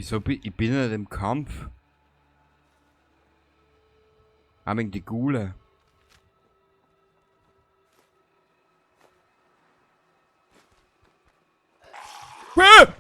Wieso bin ich bin nicht im Kampf? Ah, wegen die Gule. Ah!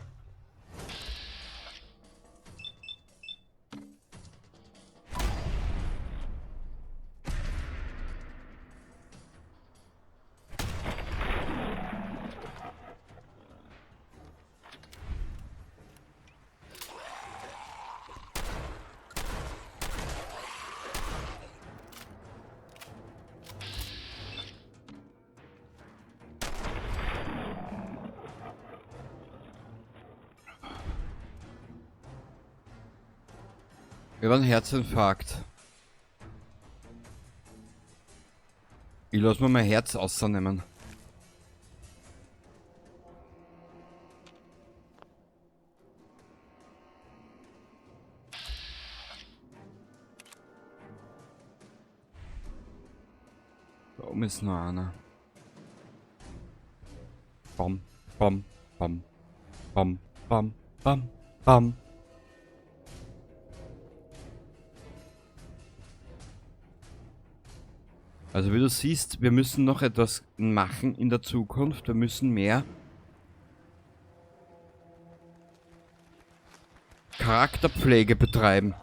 Ich hab einen Herzinfarkt. Ich lass mir mein Herz ausnehmen. Da oben ist noch einer. Bam, bam, bam, bam, bam, bam, bam. Also wie du siehst, wir müssen noch etwas machen in der Zukunft. Wir müssen mehr Charakterpflege betreiben.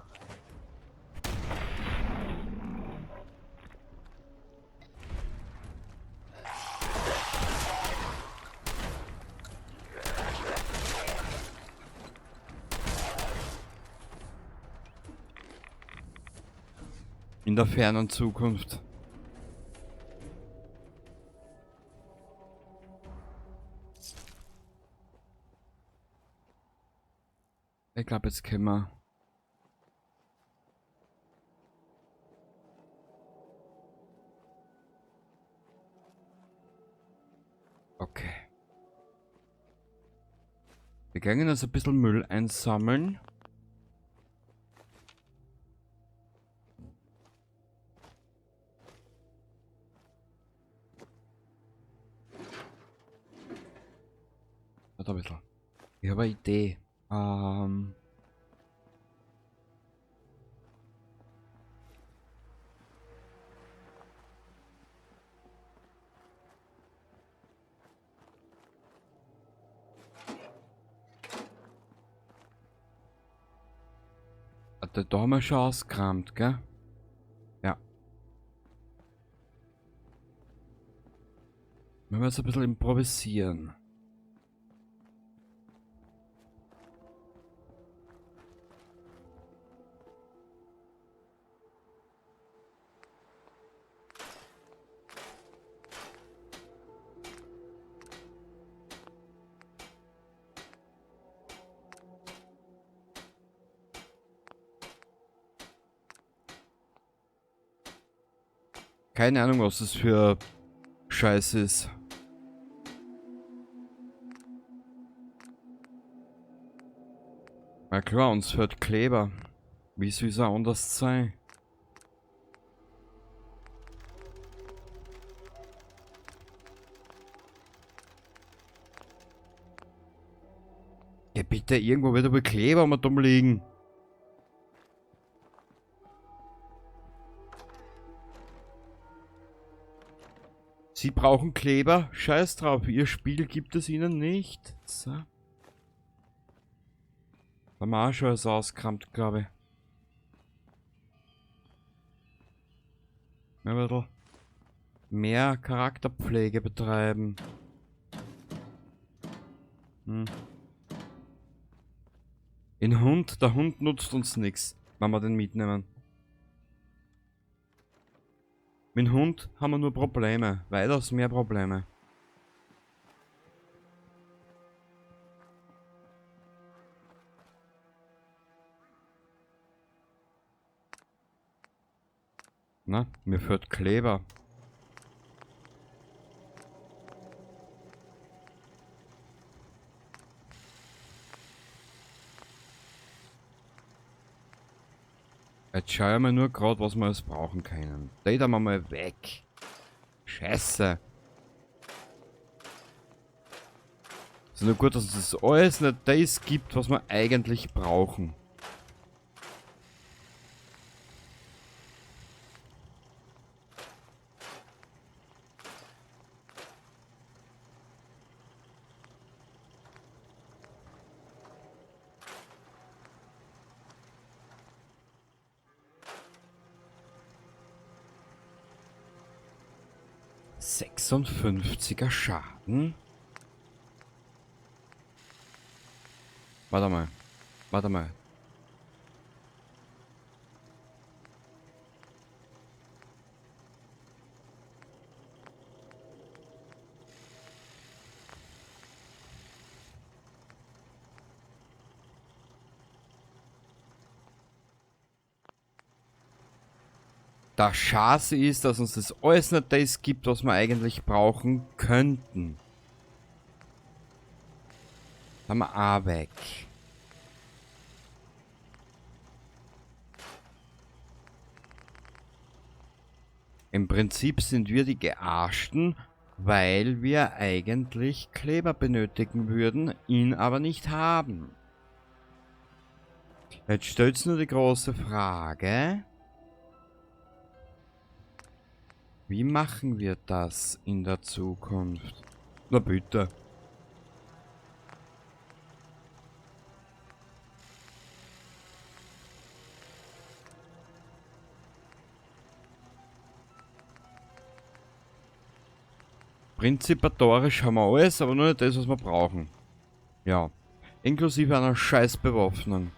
In der fernen Zukunft. Ich glaube, jetzt können wir. Okay. Wir gehen jetzt ein bisschen Müll einsammeln. Warte ein bisschen. Ich habe eine Idee. Da haben wir schon ausgekramt, gell? Ja. Wir müssen jetzt ein bisschen improvisieren. Keine Ahnung, was das für Scheiß ist. Na klar, uns fehlt Kleber. Wie soll es auch anders sein? Ja bitte, irgendwo wird aber Kleber mal dumm liegen. Sie brauchen Kleber? Scheiß drauf, ihr Spiel gibt es ihnen nicht. So. Haben wir auch schon alles ausgekramt, glaube ich. Ein bisschen mehr Charakterpflege betreiben. Hm. Den Hund, der Hund nutzt uns nichts, wenn wir den mitnehmen. Mit dem Hund haben wir nur Probleme, weitaus mehr Probleme. Na, mir fehlt Kleber. Jetzt schau ich mir nur grad, was wir alles brauchen können. Die da mal weg. Scheiße. Ist nur gut, dass es das alles nicht das gibt, was wir eigentlich brauchen. ...56er Schaden? Warte mal. Warte mal. Der Scheiße ist, dass uns das alles nicht das gibt, was wir eigentlich brauchen könnten. Haben wir auch weg. Im Prinzip sind wir die Gearschten, weil wir eigentlich Kleber benötigen würden, ihn aber nicht haben. Jetzt stellt's nur die große Frage... Wie machen wir das in der Zukunft? Na bitte. Prinzipatorisch haben wir alles, aber nur nicht das, was wir brauchen. Ja. Inklusive einer scheiß Bewaffnung.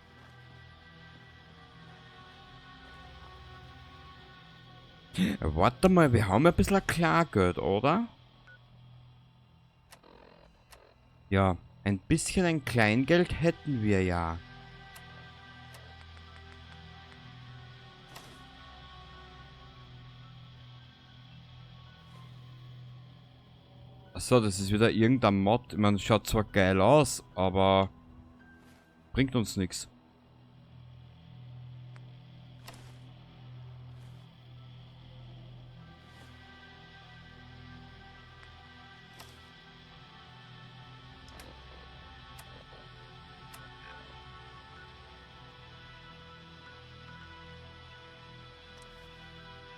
Warte mal, wir haben ja ein bisschen Klargeld, oder? Ja, ein bisschen ein Kleingeld hätten wir ja. Achso, das ist wieder irgendein Mod. Ich meine, schaut zwar geil aus, aber bringt uns nichts.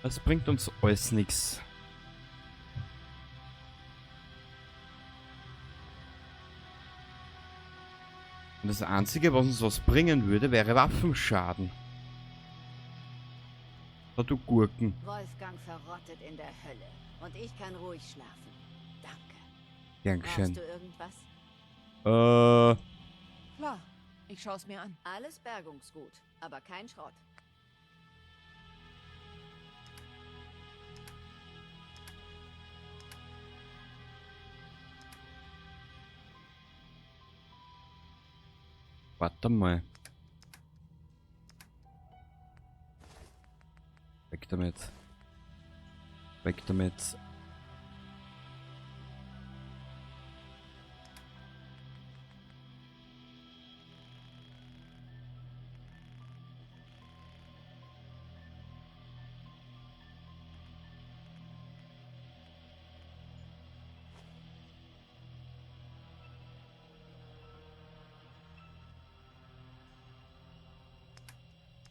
Das bringt uns alles nix. Und das Einzige, was uns was bringen würde, wäre Waffenschaden. Da du Gurken. Wolfgang verrottet in der Hölle. Und ich kann ruhig schlafen. Danke. Gern geschehen. Brauchst du irgendwas? Klar, ich schau's mir an. Alles Bergungsgut, aber kein Schrott. Warte mal. Weg damit. Weg damit.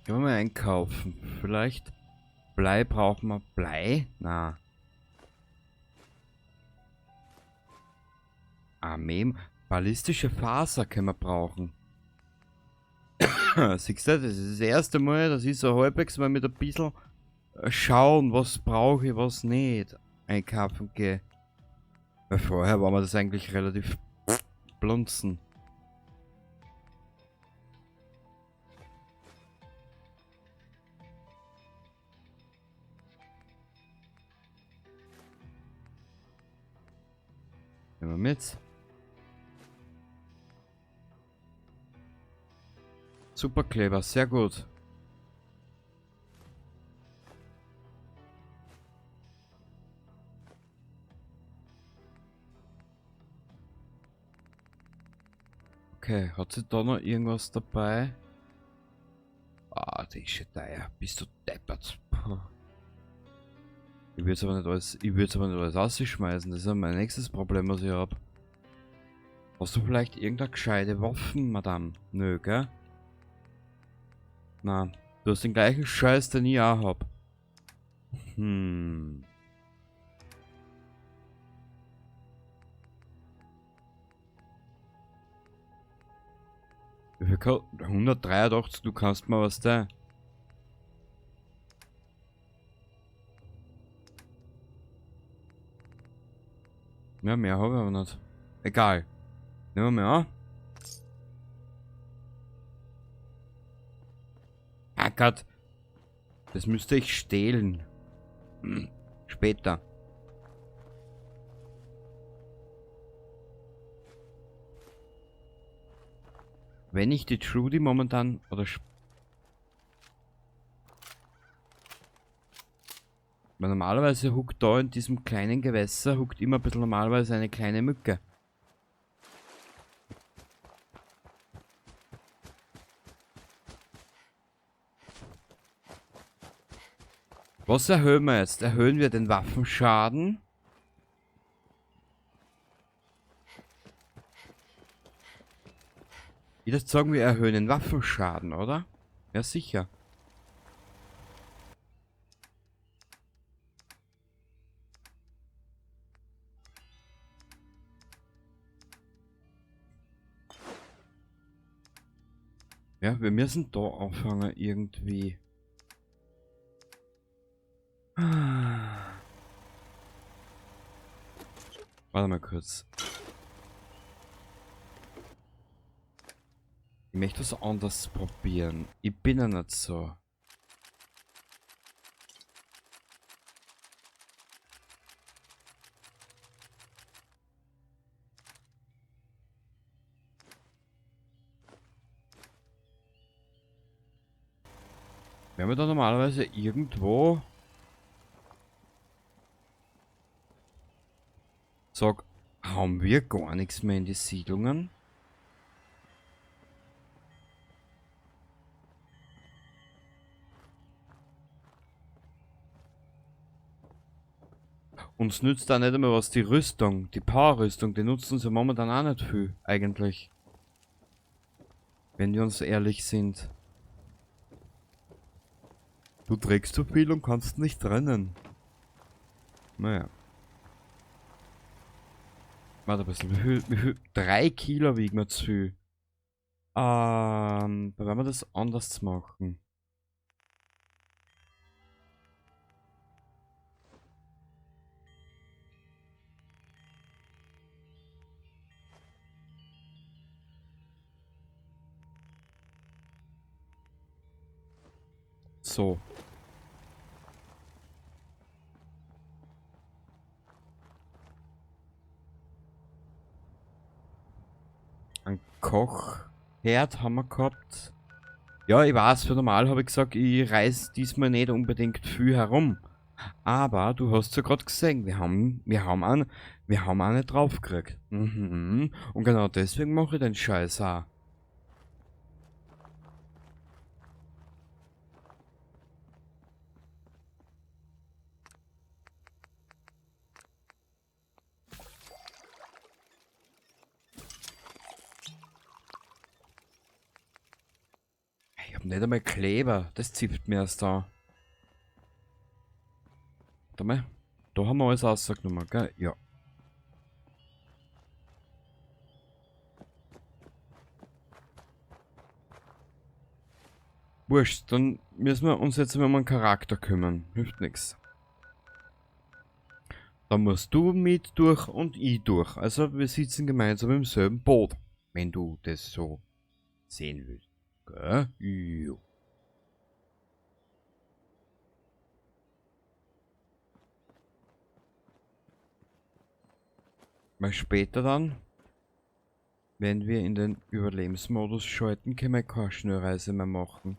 Gehen wir mal einkaufen. Vielleicht Blei brauchen wir. Blei? Na. Armee. Ballistische Faser können wir brauchen. Siehst du, das ist das erste Mal, dass ich so halbwegs mal mit ein bisschen schauen, was brauche ich, was nicht, einkaufen gehe. Weil vorher war mir das eigentlich relativ blunzen. Nehmen wir mit. Superkleber, sehr gut. Okay, hat sie da noch irgendwas dabei? Ah, die ist schon teuer. Bist du deppert. Puh. Ich würd's aber nicht alles, ich würd's aber nicht alles rausschmeißen. Das ist ja mein nächstes Problem, was ich hab. Hast du vielleicht irgendeine gescheite Waffen, Madame? Nö, gell? Na, du hast den gleichen Scheiß, den ich auch hab. Hm. Wie viel 183, du kannst mal was da. Ja, mehr habe ich aber nicht. Egal. Nehmen wir mal an. Ah Gott. Das müsste ich stehlen. Hm. Später. Wenn ich die Trudy momentan oder weil normalerweise huckt da in diesem kleinen Gewässer huckt immer ein bisschen normalerweise eine kleine Mücke. Was erhöhen wir jetzt? Erhöhen wir den Waffenschaden? Ich würde sagen, wir erhöhen den Waffenschaden, oder? Ja, sicher. Ja, wir müssen da anfangen irgendwie. Warte mal kurz. Ich möchte was anderes probieren. Ich bin ja nicht so. Wir haben da normalerweise irgendwo... Sag, haben wir gar nichts mehr in die Siedlungen? Uns nützt da nicht einmal was die Rüstung, die Power-Rüstung, die nutzt uns ja momentan auch nicht viel, eigentlich. Wenn wir uns ehrlich sind. Du trägst zu viel und kannst nicht rennen. Naja. Warte ein bisschen, wie viel? 3 Kilo wiegen wir zu viel. Da werden wir das anders machen. So. Ein Kochherd haben wir gehabt. Ja, ich weiß, für normal habe ich gesagt, ich reise diesmal nicht unbedingt viel herum. Aber du hast ja grad gesehen, wir haben eine draufgekriegt. Mhm. Und genau deswegen mache ich den Scheiß auch. Ich hab nicht einmal Kleber, das zipft mir erst da. Warte mal, da haben wir alles rausgenommen, gell? Ja. Wurscht, dann müssen wir uns jetzt mal um einen Charakter kümmern. Hilft nix. Da musst du mit durch und ich durch. Also wir sitzen gemeinsam im selben Boot, wenn du das so sehen willst. Gell? Jo. Mal später dann, wenn wir in den Überlebensmodus schalten, können wir keine Schnellreise mehr machen.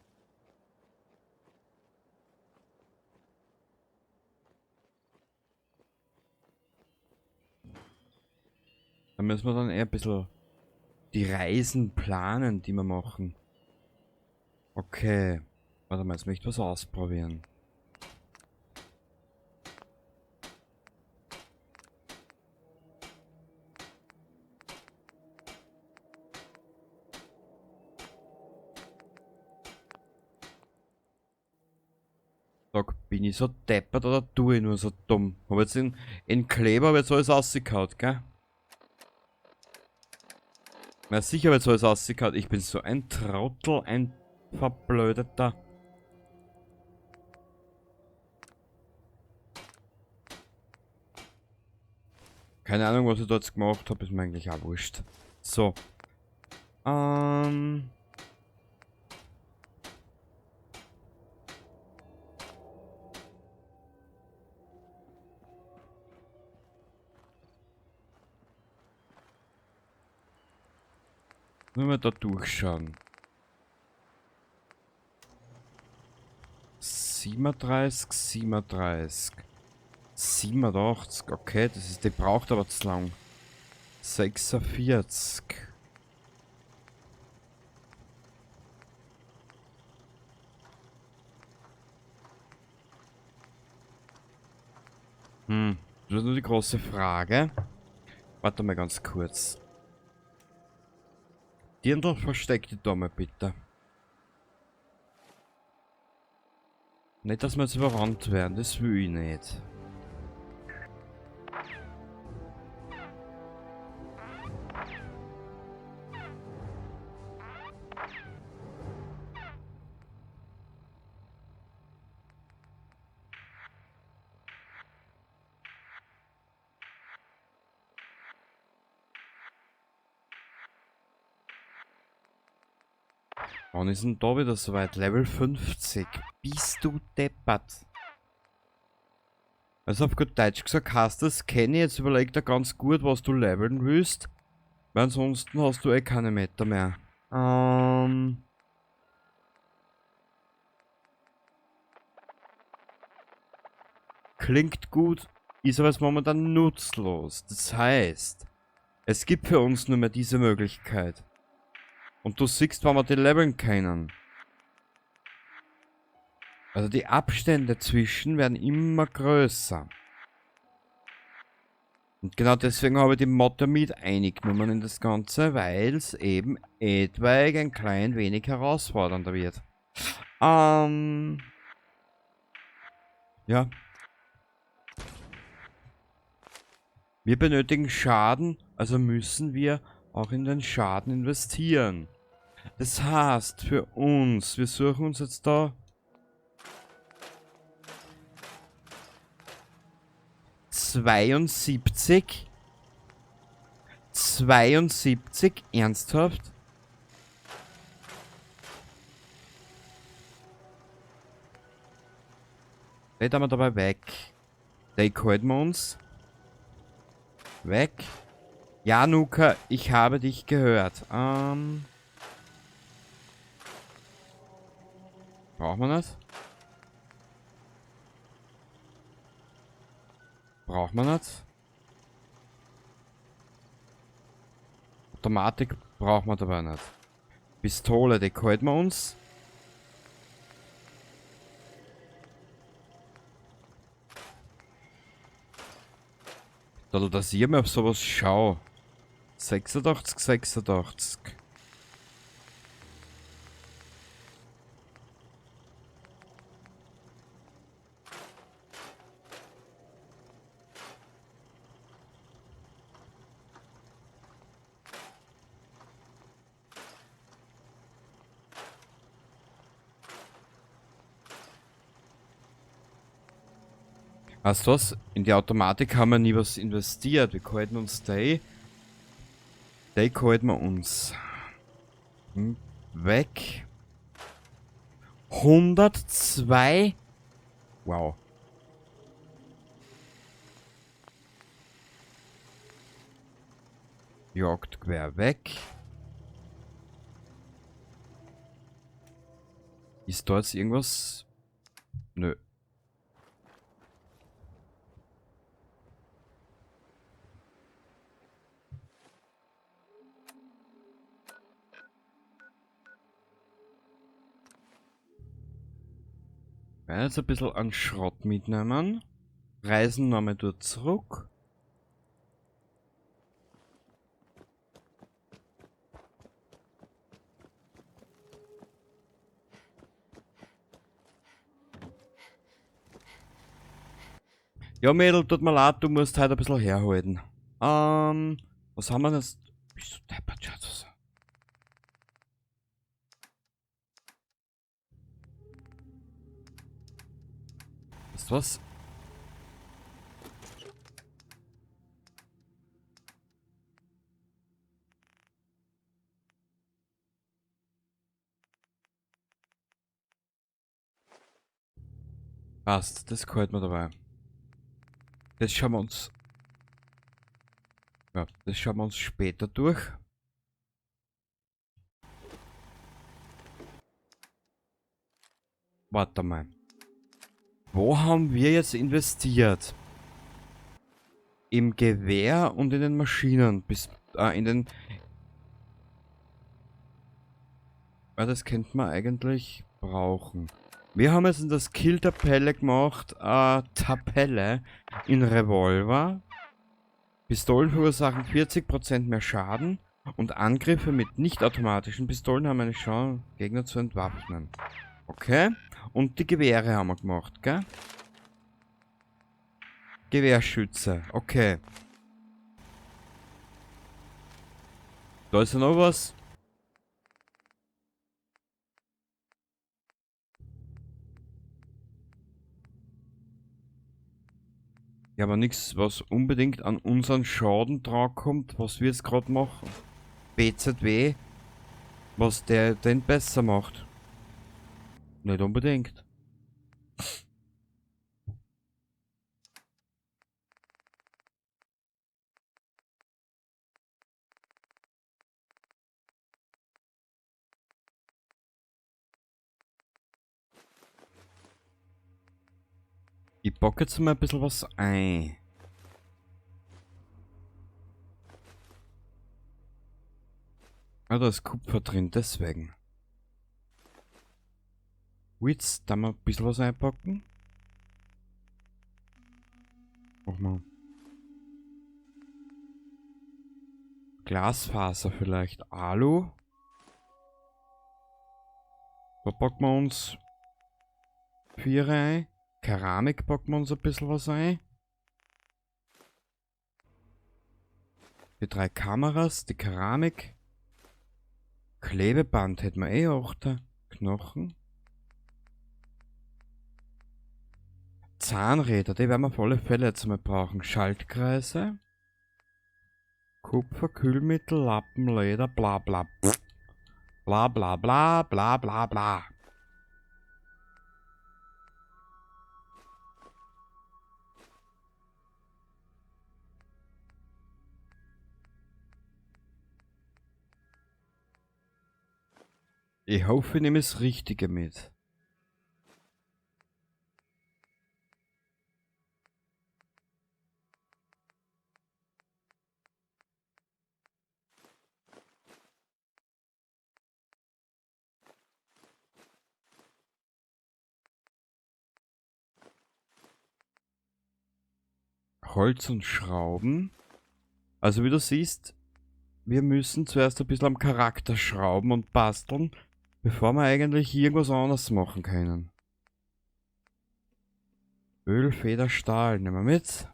Da müssen wir dann eher ein bisschen die Reisen planen, die wir machen. Okay, warte mal, jetzt möchte ich was ausprobieren. Sag, bin ich so deppert oder tue ich nur so dumm? Hab jetzt in Kleber hab jetzt alles rausgehauen, gell? Na sicher hab jetzt alles rausgehauen. Ich bin so ein Trottel, ein Verblödeter. Keine Ahnung, was ich da jetzt gemacht hab, ist mir eigentlich auch wurscht. So. Nur mal da durchschauen. 37, 37. 87, okay, das ist, die braucht aber zu lang. 46. Das ist nur die große Frage. Warte mal ganz kurz. Dirndl, versteck dich da mal bitte. Nicht, dass wir jetzt überrannt werden, das will ich nicht. Wann ist denn da wieder soweit? Level 50. Bist du deppert? Also auf gut Deutsch gesagt, hast das Kenny, jetzt überleg dir ganz gut, was du leveln willst. Weil ansonsten hast du eh keine Meter mehr. Klingt gut, ist aber jetzt momentan nutzlos. Das heißt, es gibt für uns nur mehr diese Möglichkeit. Und du siehst, wann wir die leveln können. Also die Abstände zwischen werden immer größer. Und genau deswegen habe ich die Motte mit eingenommen in das Ganze, weil's eben etwaig ein klein wenig herausfordernder wird. Ja. Wir benötigen Schaden, also müssen wir auch in den Schaden investieren. Das heißt, für uns, wir suchen uns jetzt da 72. 72, ernsthaft? Den haben wir dabei weg. Den halten wir uns. Weg. Ja, Nuka, ich habe dich gehört. Braucht man das? Braucht man das? Automatik braucht man dabei nicht. Pistole, die halten wir uns. Da, dass ich mir auf sowas schau. 86, 86. Weißt du was? In die Automatik haben wir nie was investiert. Wir halten uns die. Die halten wir uns. Weg. 102. Wow. Jagdgewehr weg. Ist da jetzt irgendwas? Nö. Ich werde jetzt ein bisschen an Schrott mitnehmen. Reisen nochmal dort zurück. Ja, Mädel, tut mir leid, du musst heute ein bisschen herhalten. Was haben wir denn jetzt? Bist du deppert, Schatz? Weißt du was? Passt, das gefällt mir dabei. Das schauen wir uns. Ja, das schauen wir uns später durch. Warte mal. Wo haben wir jetzt investiert? Im Gewehr und in den Maschinen. Bis, in den. Ja, das könnte man eigentlich brauchen. Wir haben jetzt in der Skill-Tabelle gemacht, Tabelle in Revolver. Pistolen verursachen 40% mehr Schaden und Angriffe mit nicht automatischen Pistolen haben eine Chance, Gegner zu entwaffnen. Okay. Und die Gewehre haben wir gemacht, gell? Gewehrschütze, okay. Da ist ja noch was. Ja, aber nichts, was unbedingt an unseren Schaden drankommt, was wir jetzt gerade machen. BZW, was der denn besser macht. Nicht unbedingt. Ich packe jetzt mal ein bisschen was ein. Ah, da ist Kupfer drin, deswegen. Jetzt da mal ein bisschen was einpacken. Mach mal. Glasfaser vielleicht. Alu. Da packen wir uns 4 ein. Keramik packen wir uns ein bisschen was ein. Die 3 Kameras, die Keramik. Klebeband hätten wir eh auch da. Knochen. Zahnräder, die werden wir auf alle Fälle jetzt mal brauchen. Schaltkreise. Kupfer, Kühlmittel, Lappen, Leder, bla bla. Bla bla bla bla bla bla. Ich hoffe, ich nehme das Richtige mit. Holz und Schrauben. Also wie du siehst, wir müssen zuerst ein bisschen am Charakter schrauben und basteln, bevor wir eigentlich irgendwas anderes machen können. Öl, Feder, Stahl nehmen wir mit.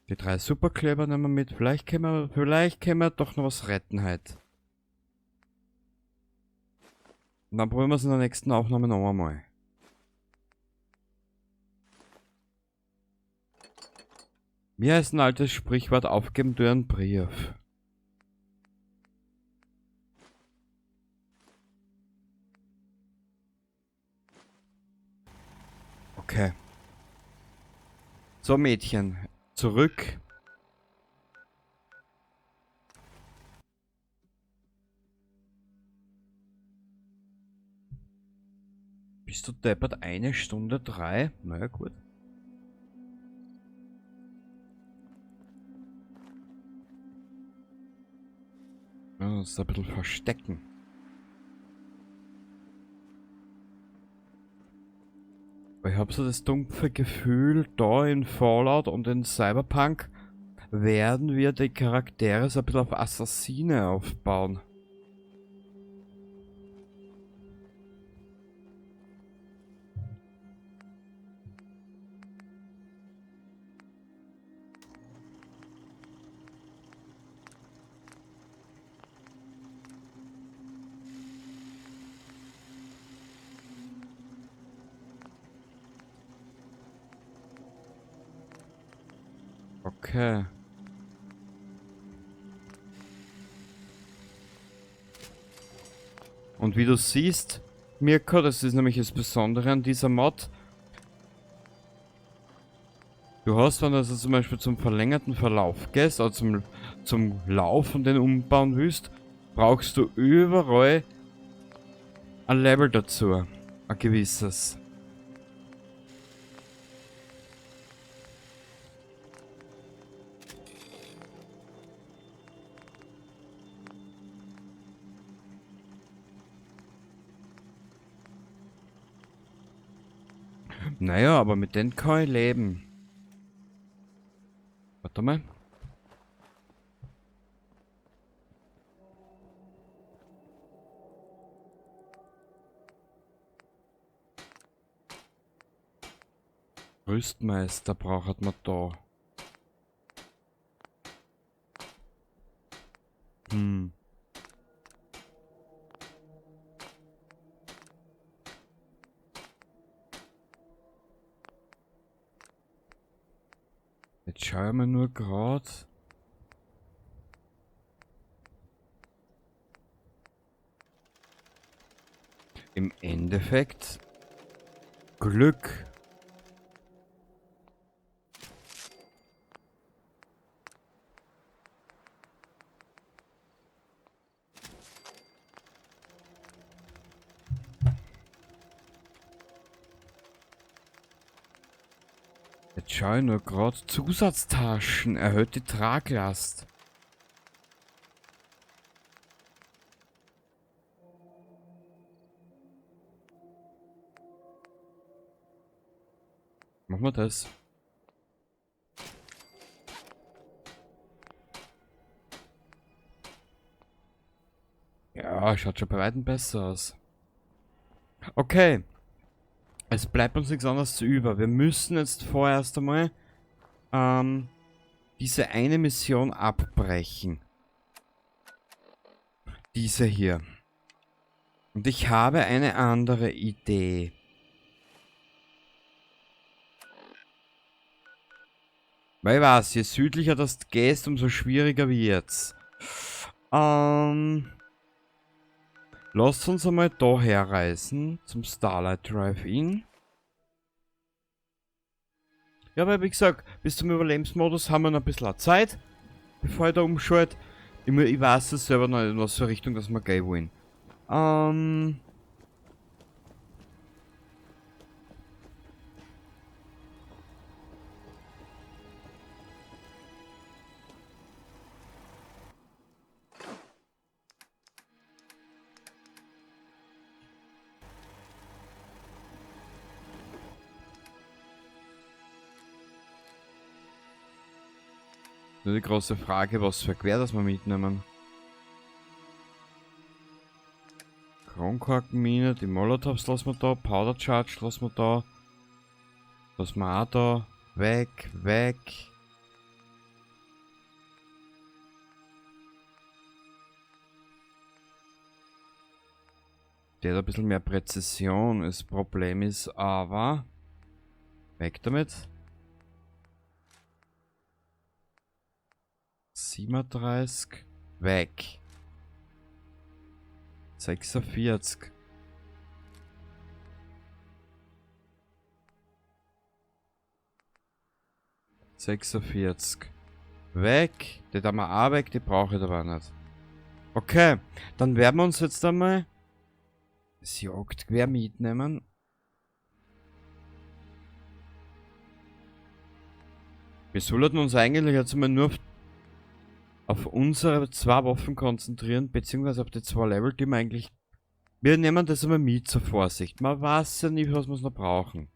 Die 3 Superkleber nehmen wir mit. Vielleicht können wir doch noch was retten heute. Und dann probieren wir es in der nächsten Aufnahme noch einmal. Mir ist ein altes Sprichwort aufgeben durch einen Brief. Okay. So, Mädchen. Zurück. Bist du deppert? 1 Stunde 3? Naja, gut. Ja, uns da ein bisschen verstecken. Aber ich hab so das dumpfe Gefühl, da in Fallout und in Cyberpunk werden wir die Charaktere so ein bisschen auf Assassine aufbauen. Okay. Und wie du siehst, Mirko, das ist nämlich das Besondere an dieser Mod. Du hast, wenn du also zum Beispiel zum verlängerten Verlauf gehst, oder zum Lauf und den umbauen willst, brauchst du überall ein Level dazu. Ein gewisses. Naja, aber mit denen kann ich leben. Warte mal. Rüstmeister braucht man da. Hm. Jetzt schauen wir nur grad. Im Endeffekt Glück. Jetzt schau ich nur grad. Zusatztaschen erhöht die Traglast. Machen wir das. Ja, schaut schon bei weitem besser aus. Okay. Es bleibt uns nichts anderes zu über. Wir müssen jetzt vorerst einmal diese eine Mission abbrechen. Diese hier. Und ich habe eine andere Idee. Weil ich weiß, je südlicher das gehst, umso schwieriger wird's. Lasst uns einmal da herreisen, zum Starlight Drive-In. Ja, weil wie gesagt, bis zum Überlebensmodus haben wir noch ein bisschen Zeit, bevor ich da umschalte. Ich weiß es selber noch nicht, in was für Richtung dass wir gehen wollen. Nur die große Frage, was für Gewehr das wir mitnehmen. Kronkorkenmine, die Molotovs lassen wir da, Powder Charge lassen wir da. Lassen wir auch da. Weg, weg. Der hat ein bisschen mehr Präzision. Das Problem ist aber... Weg damit. 37. Weg. 46. 46. Weg. Die da wir auch weg, die brauche ich aber nicht. Okay, dann werden wir uns jetzt einmal das Jagdgewehr mitnehmen. Wir sollten uns eigentlich jetzt einmal nur auf unsere zwei Waffen konzentrieren, beziehungsweise auf die zwei Level, die wir eigentlich... Wir nehmen das einmal mit zur Vorsicht. Man weiß ja nicht, was wir noch brauchen.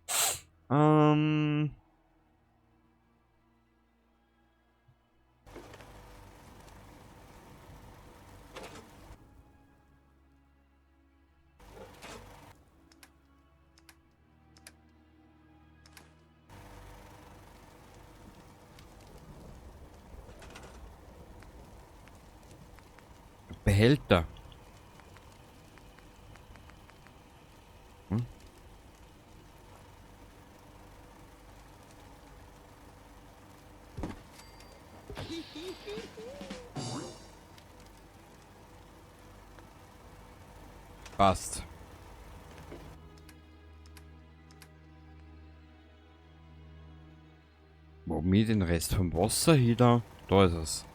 Behälter. Hm? Passt. Wo mir den Rest vom Wasser hier da? Da ist es.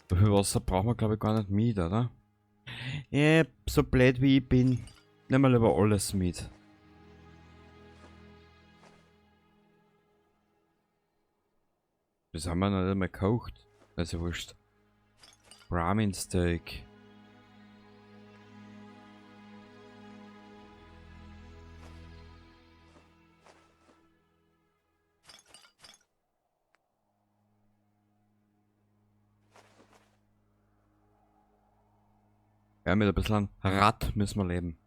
So viel Wasser brauchen wir, glaube ich, gar nicht mit, oder? Ja, so blöd wie ich bin, nehmen wir lieber alles mit. Das haben wir noch nicht einmal gekocht. Also wurscht. Brahmin Steak. Ja, mit ein bisschen Rad müssen wir leben.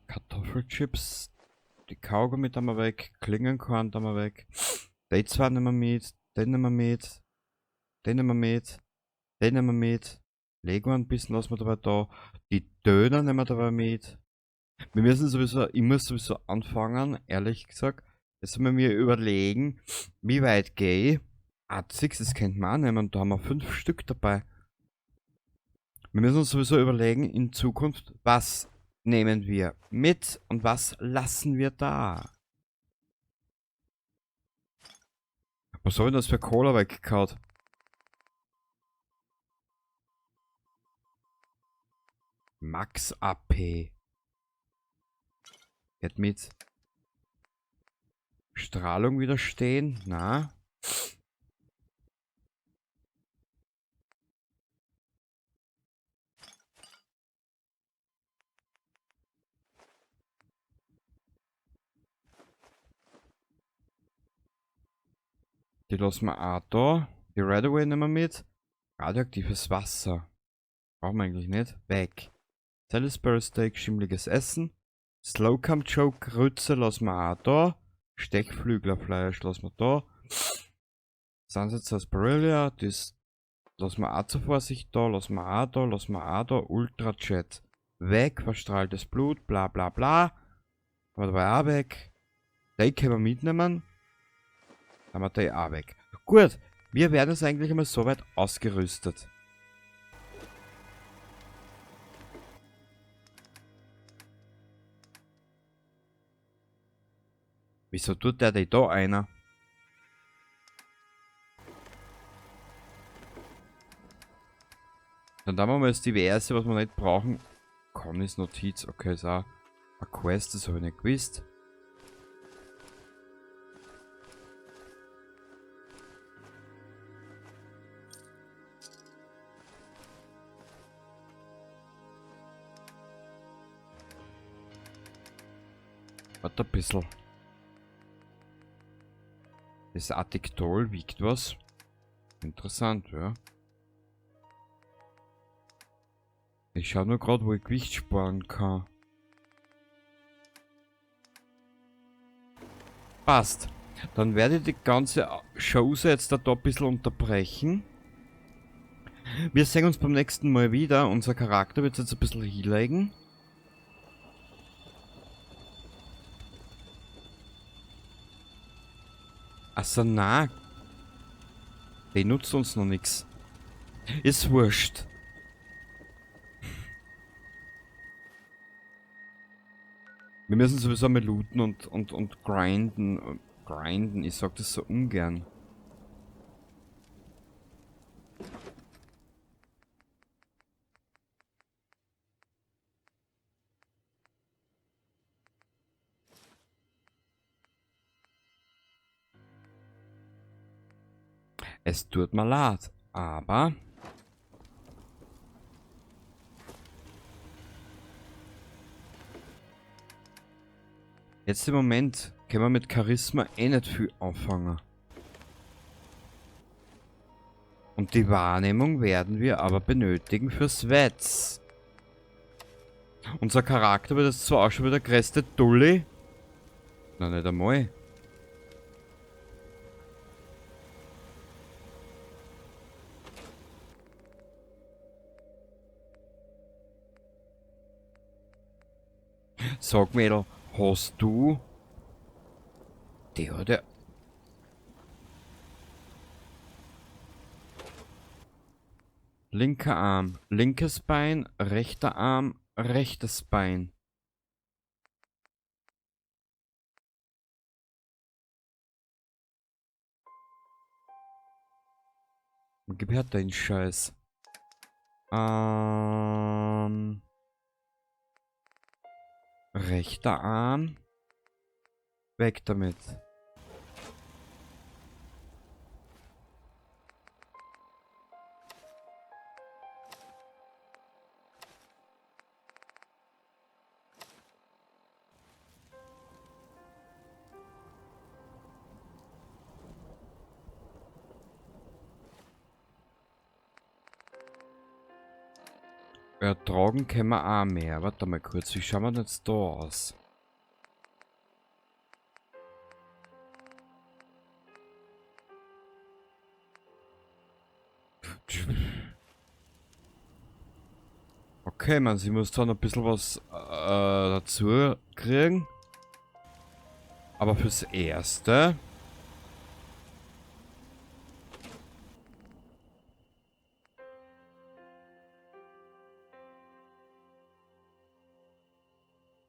Kartoffelchips, die Kaugummi da mal weg, Klingenkorn da mal weg. Die zwei nehmen wir mit, den nehmen wir mit, den nehmen wir mit, den nehmen wir mit. Lego ein bisschen lassen wir dabei da. Die Döner nehmen wir dabei mit. Wir müssen sowieso, ich muss sowieso anfangen, ehrlich gesagt. Jetzt müssen wir mir überlegen, wie weit gehe ich. A6, das könnte man auch nehmen, da haben wir 5 Stück dabei. Wir müssen uns sowieso überlegen, in Zukunft, was nehmen wir mit und was lassen wir da? Was soll denn das für Cola weggehauen? Max AP. Geht mit Strahlung widerstehen? Na? Die lassen wir auch da. Die Radaway nehmen wir mit. Radioaktives Wasser. Brauchen wir eigentlich nicht. Weg. Salisbury Steak, schimmliges Essen. Slocum Joke, Grütze lassen wir auch da. Stechflüglerfleisch lassen wir da. Sunset Sarsaparilla, das lassen wir auch zur Vorsicht da, lassen wir auch da, lassen wir auch da. Ultrajet. Weg, verstrahltes Blut, bla bla bla. Aber dabei auch weg. Die können wir mitnehmen. Haben wir die auch weg. Gut, wir werden es eigentlich einmal soweit ausgerüstet. Wieso tut der denn da einer? Dann haben wir mal das Diverse, was wir nicht brauchen. Connys Notiz, okay, ist auch eine Quest, das habe ich nicht gewusst. Warte ein bisschen. Das Addictol wiegt was. Interessant, ja. Ich schau nur grad, wo ich Gewicht sparen kann. Passt. Dann werde ich die ganze Show jetzt da ein bisschen unterbrechen. Wir sehen uns beim nächsten Mal wieder. Unser Charakter wird jetzt ein bisschen hinlegen. Also na, die nutzt uns noch nix. Ist wurscht. Wir müssen sowieso mal looten und grinden. Grinden, ich sag das so ungern. Es tut mir leid, aber jetzt im Moment können wir mit Charisma eh nicht viel anfangen. Und die Wahrnehmung werden wir aber benötigen fürs Wetz. Unser Charakter wird jetzt zwar auch schon wieder der größte Dulli. Na, nicht einmal. Sag Mädel, Hast du... Der hat ja... Linker Arm, linkes Bein, rechter Arm, rechtes Bein. Gib her den Scheiß. Rechter Arm. Weg damit. Ertragen können wir auch mehr. Warte mal kurz, wie schauen wir denn jetzt da aus? Okay, man, sie muss da noch ein bisschen was dazu kriegen. Aber fürs Erste...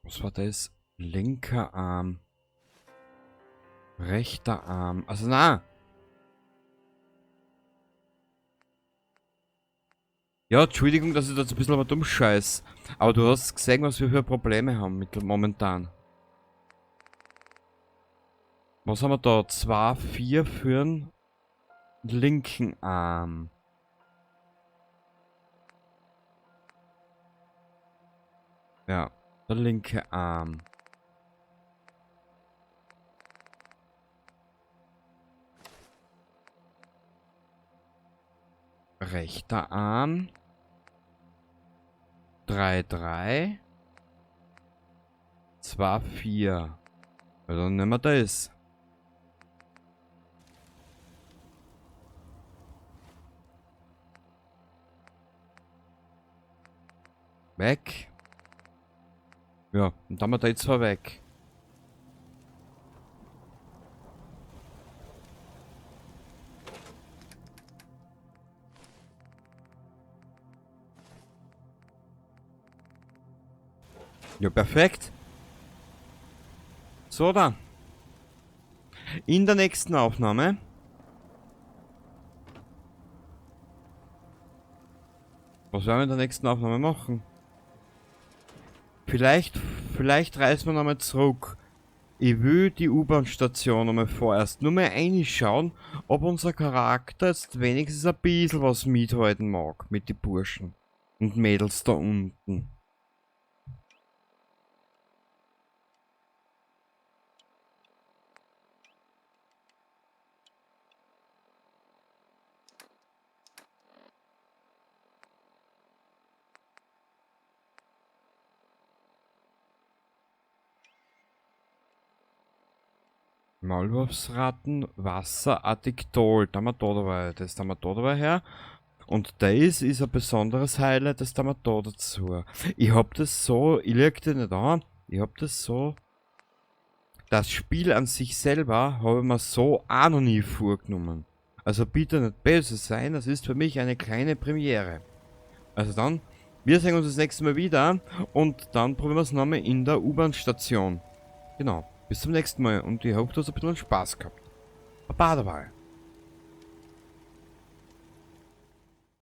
Was war das? Linker Arm. Rechter Arm. Also na! Ja, Entschuldigung, dass ich da jetzt ein bisschen was dumm scheiß. Aber du hast gesehen, was wir für Probleme haben mit momentan. Was haben wir da? 2, 4 für den linken Arm. Ja. Der linke Arm. Rechter Arm. 3, 3. 2, 4. Ja, dann nehmen wir das. Weg. Ja, und dann haben wir da jetzt zwar weg. Ja, perfekt. So, dann. In der nächsten Aufnahme. Was werden wir in der nächsten Aufnahme machen? Vielleicht reißen wir nochmal zurück. Ich will die U-Bahn-Station nochmal vorerst nur mal reinschauen, ob unser Charakter jetzt wenigstens ein bisschen was mithalten mag mit den Burschen und Mädels da unten. Maulwurfsratten, Wasser, Addictol. Da haben wir da dabei. Das haben wir da dabei her. Und das ist ein besonderes Highlight, das haben wir da dazu. Ich hab das so, ich leg das nicht an, ich hab das so. Das Spiel an sich selber habe ich mir so auch noch nie vorgenommen. Also bitte nicht böse sein, das ist für mich eine kleine Premiere. Also dann, wir sehen uns das nächste Mal wieder und dann probieren wir es nochmal in der U-Bahn-Station. Genau. Bis zum nächsten Mal und ich hoffe, du hast ein bisschen Spaß gehabt. Baba dabei.